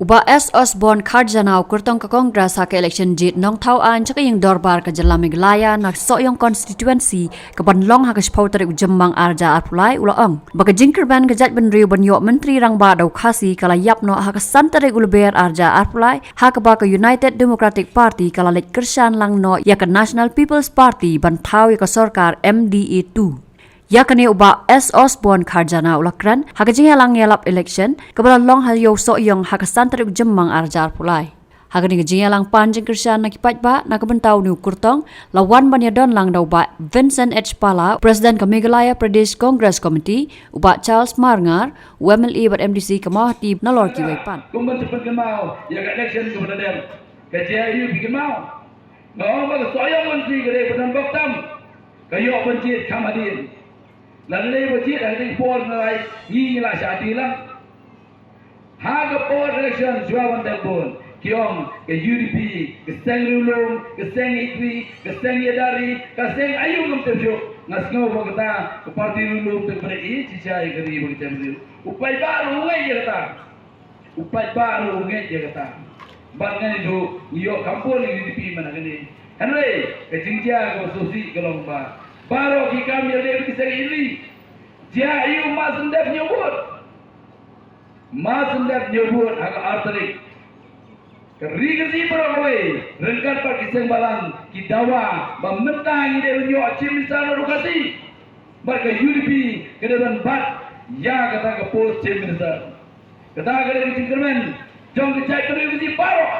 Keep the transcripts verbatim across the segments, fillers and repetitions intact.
Bah S Osborne Kharjana, u kyrtong ka Congress ha ka election jied nongthaw aiñ sha ka ïing dorbar ka jylla Meghalaya na Sohiong constituency, ka ban long ha ka shiphew tarik u Jymmang arhajar arphew lai, u la ong ba ka jingkyrmen ka jaitbynriew ban ïoh Myntri Rangbah da u Khasi ka la ïap noh ha ka san tarik u Lber arhajar arphew lai, ha kaba ka United Democratic Party ka la leit kyrshan lang noh ïa ka National People's Party ban thaw ïa ka sorkar M D A two. Ïa kane u Bah S Osborne Kharjana u la kren ha ka jingïalang ïalap election kaba la long ha Ïew Sohiong ha ka san tarik u Jymmang arhajar arphew lai. Ha kane ka jingïalang pan jingkyrshan na ki paidbah na ka bynta une u kyrtong, la wan ban ïadon lang da u Bah Vincent H Pala, President ka Meghalaya Pradesh Congress Committee, u Bah Charles Marngar, u M L A bad M D C ka Mawhati, nalor kiwei pat. Kum ban shu pynkynmaw ïa ka election kaba la dep, ka jia aiu phi kynmaw? Nga ong ba ka Sohiong constituency ka dei ba don bok tam, ka ïoh ban jied kham hadien. Lada dei ba jied ha ka dei por na lai, ngi ngi la shah die lang. Ha ka por election shuwa ban dep vote, ki ong ka U D P, ka seng riewlum, ka seng ïeit ri, ka seng ïada ri, ka seng aiu ngam tip shuh. Nga sngew ba kata ka party riewlum te ba dei ïeit shisha ïa ka ri bad ka jaitbynriew. U paidbah ruh u ngeit ïa kata. U paidbah ruh u ngeit ïa kata. Bad ngan ïathuh, ngi ïoh kham bun ïa U D P man ha kane. Hynrei ka jingjia kaba sngewsih ka long ba baroh ki kam ïaleh bad ki seng ïeit ri. Jia aiu, ma shu dep ñiew vote. Ma shu dep ñiew vote ha ka ar tarik. Ka ri ka ri baroh kawei, ryngkat bad ki seng balang, ki dawa ba mynta ngi dei ban ïoh Chief Minister na u Khasi. Bad ka U D P ka dei ban bat ïa kata ka post Chief Minister. Kata ka dei ka jingkyrmen jong ka jaitbynriew Khasi baroh.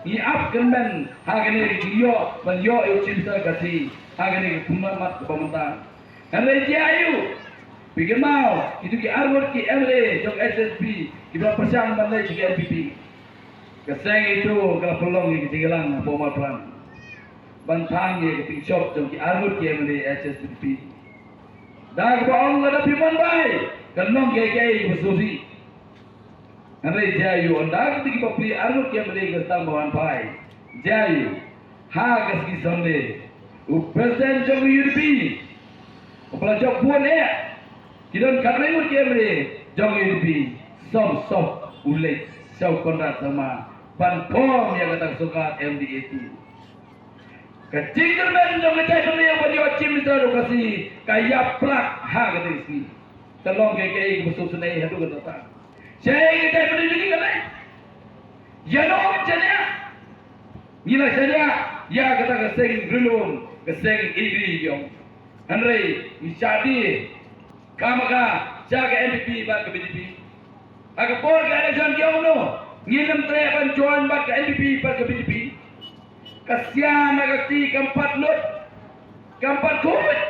Ngi ap kyrmen ha kane ka jingïoh ban ïoh ïa u Chief Minister Khasi ha kane ka pynmat kaba mynta. Hynrei jia aiu, phi kynmaw kito ki arngut ki M L A jong H S P D P kiba pyrshang ban leit sha ka N P P. Ka seng itu ka la pynlong ïa ka jingïalang hapoh Mawprang ban thang ïa ka tyngshop jong ki arngut ki M L A H S P D P. Da kaba ong lada phi mon bai, kan long kaei kaei kaba sngewsih. Hynrei jia aiu, ynda kita ki bapli arngut ki M L A ki la sdang ban wan phai, jia aiu, ha ka sngi Sunday, u president jong ka U D P uba la jop bun eh, ki don khatwei ngut ki M L A jong ka U D P, sop sop u leit sha u Conrad Sangma ban form ïa kata ka sorkar M D A two. Ka jingkyrmen jong ka jaitbynriew ban ïoh Chief Minister u Khasi ka ïap plak ha kata ka sngi. Ka long kaei kaei kaba sngewsynei haduh katta. Shaei ka jaitbynriew jong ngi ka leit? Ïano ngi shaniah? Ngi la shaniah ïa kata ka seng riewlum, ka seng ïeit ri jong. Hynrei ngi shah die khamkha sha ka N P P bad ka B J P. Ha ka por ka election ki ong no, ngin ym treh ban join bad ka N P P bad ka B J P. Ka sia na ka kti kam pat lut, kam pat khuid.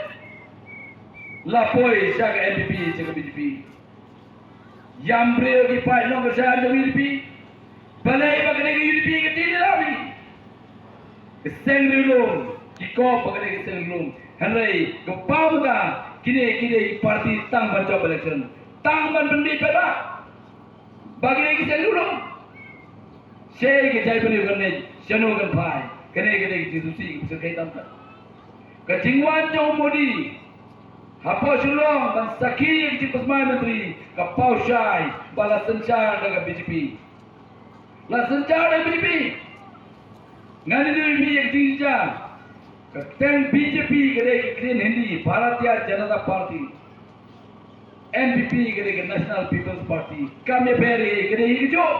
La poi sha ka N P P, sha ka B J P. Ïam briew ki paid nongkyrshan jong U D P. Balei ba kane ka U D P ka ti lem? Ka seng riewlum, ki kop ba kane ka seng riewlum. Hynrei ka paw mynta kine ki dei ki party tang ban jop election, tang ban pynbeit paidbah. Ba kine ki seng riewlum. Shaei ka jaitbynriew kan leit, shano kan phai? Kane ka dei ka jingsngewsih kaba sngewsih tam tam. Ka jingwan jong u Modi hapoh Shillong ban sakhi ïa ka jingpynsmai myntri ka paw shai ba la synshar da ka B J P. La synshar da ka B J P. Ngan ïathuh ïa ka jingjia. Ka kyrteng B J P ka dei ka ktien Hindi, Bharatiya Janata Party. N P P ka dei ka National People's Party. Kam ïapher ei, ka dei hi kajuh.